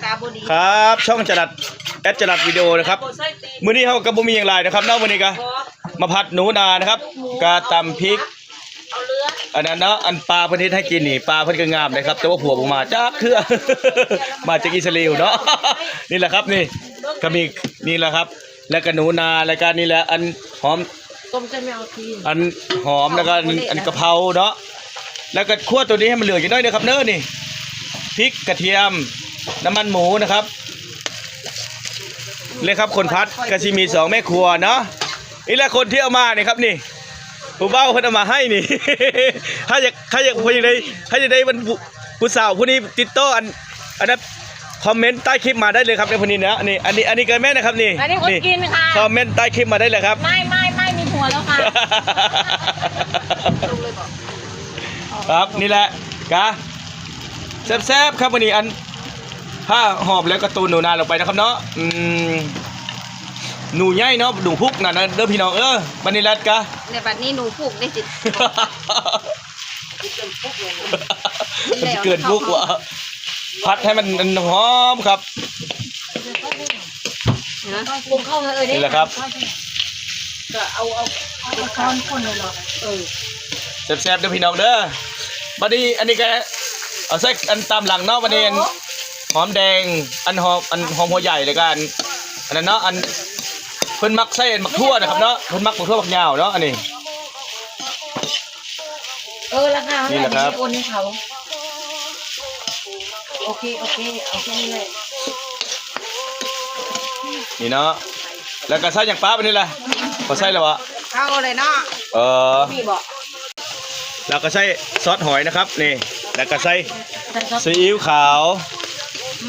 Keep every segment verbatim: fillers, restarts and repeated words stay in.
ครับ ช่องจรัส แอดจรัสวิดีโอนะครับ มื้อนี้เฮาก็บ่มีหยังหลายนะครับเนาะ มื้อนี้ก็มาผัดหนูนานะครับ ก็ตำพริก อันนั้นเนาะ อันปลาเพิ่นเฮ็ดให้กินนี่ ปลาเพิ่นก็งามเลยครับ แต่ว่าผัวบ่มาจักเทื่อ มาจากอิสราเอลเนาะ นี่แหละครับ นี่ ก็มี นี่แหละครับ แล้วก็หนูนา แล้วก็นี่แหละ อันหอม ต้มใช่ไหมเอาที อันหอม แล้วก็อัน อันกะเพราเนาะ แล้วก็คั่วตัวนี้ให้มันเหลืองจักหน่อยนะครับเนาะ นี่ พริก กระเทียม น้ำมันหมูนะครับ เลยครับ คนผัดก็สิมีสองแม่ครัวเนาะ นี่แหละคนที่เอามานี่ครับนี่ ผู้บ่าวเพิ่นเอามาให้นี่ ถ้าอยาก ถ้าอยาก ผู้ใด ถ้าอยากได้มันผู้ ผู้สาวผู้นี้ติดต่ออัน อันนั้น คอมเมนต์ใต้คลิปมาได้เลยครับ ในผู้นี้นะ นี่ อันนี้ อันนี้ก็แม่นนะครับนี่ อันนี้คนกินค่ะ คอมเมนต์ใต้คลิปมาได้เลยครับ ไม่ ไม่ ไม่มีผัวแล้วค่ะ ครับ นี่แหละ กะ แซ่บๆ ครับ มื้อนี้อัน ถ้าหอมแล้วก็ตูนหนูนาลงไปนะครับเนาะ อืม หนูใหญ่เนาะ หนูพุกนั่นนะ เด้อพี่น้อง เออ บัดนี้แลดกะ เดี๋ยวบัดนี้หนูพุกได้สิ มันจะเกินพุกว่ะ ผัดให้มันหอมครับ นะ ปรุงเข้ามาเออ นี่แหละครับ ก็เอา เอา เอาช้อนคนเลยเหรอ เออ แซ่บๆ เด้อพี่น้องเด้อ บัดนี้อันนี้ก็เอาใส่อันตามหลังเนาะ บัดนี้อันหอมแดง อันหอม อันหอมหัวใหญ่ แล้วก็อัน อันนั้นเนาะ อันเพิ่นมักใส่หมากถั่วนะครับเนาะ เพิ่นมักหมากถั่วหมากยาวเนาะ อันนี้ เออ ราคาเท่าไหร่ นี่แหละครับ เดี๋ยวโอนให้เขา โอเค โอเค เอาแค่นี้แหละ นี่เนาะ แล้วก็ใส่หยังปะบัดนี้ล่ะ พอใส่แล้ววะ เข้าเลยเนาะ เออ มีบอก แล้วก็ใส่ซอสหอยนะครับ นี่ แล้วก็ใส่ ใส่ซอส ซีอิ๊วขาว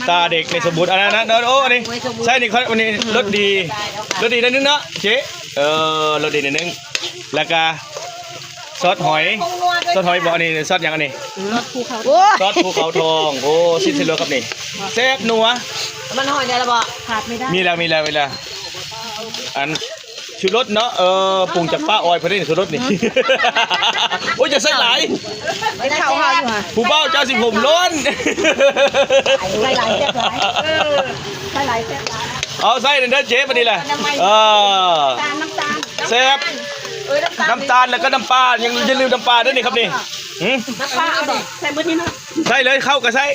ตาเด็กในสมบูรณ์ อันนั้นนะ โอ้ อันนี้ ใส่นี่เขา อันนี้รสดี รสดีนิดนึงเนาะ เจ๊ เออ รสดีนิดนึง แล้วก็ ซอสหอย ซอสหอยบ่ อันนี้ซอสหยังอันนี้ ซอสภูเขา โอ้ ซอสภูเขาทอง โอ้ ซิมซิโลครับนี่ แซ่บนัว มันหอยเนี่ยละบ่ ขาดไม่ได้ มีแล้ว มีแล้ว มีแล้ว อันชูรสเนาะ เออ ปรุงจากป้าออยเพิ่นนี่ชูรสนี่ โอ้ย จะใส่หลาย เป็นข้าวข้าวอยู่ฮะ ผู้บ่าวเจ้าสิผมล้น ใส่หลายแซ่บหลาย เออ ใส่หลายแซ่บหลาย เอาใส่เด้อเจ๊บัดนี้แหละ เออ น้ำตาล น้ำตาล แซ่บ เออ น้ำตาล น้ำตาลแล้วก็น้ำปลา ยังอย่าลืมน้ำปลาด้วยนี่ครับนี่ หืม น้ำปลาเอาดิ ใส่มื้อนี้นะ ใส่เลย เข้าก็ใส่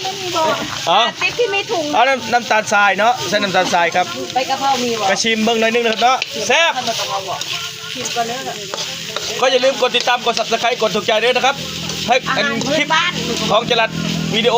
ไม่มีบ่ อ๋อ ติ๊กที่มีถุง เอาน้ำ น้ำตาลทรายเนาะ ใส่น้ำตาลทรายครับ ใบกะเพรามีบ่ กระชิมเบิ่งหน่อยนึงนะครับเนาะ แซ่บ ใบกะเพราบ่ ชิมก่อนเด้อ ก็อย่าลืมกดติดตาม กด Subscribe กดถูกใจด้วยนะครับ ให้ อาหาร อัน คลิป พื้นบ้าน ของจรัสวิดีโอ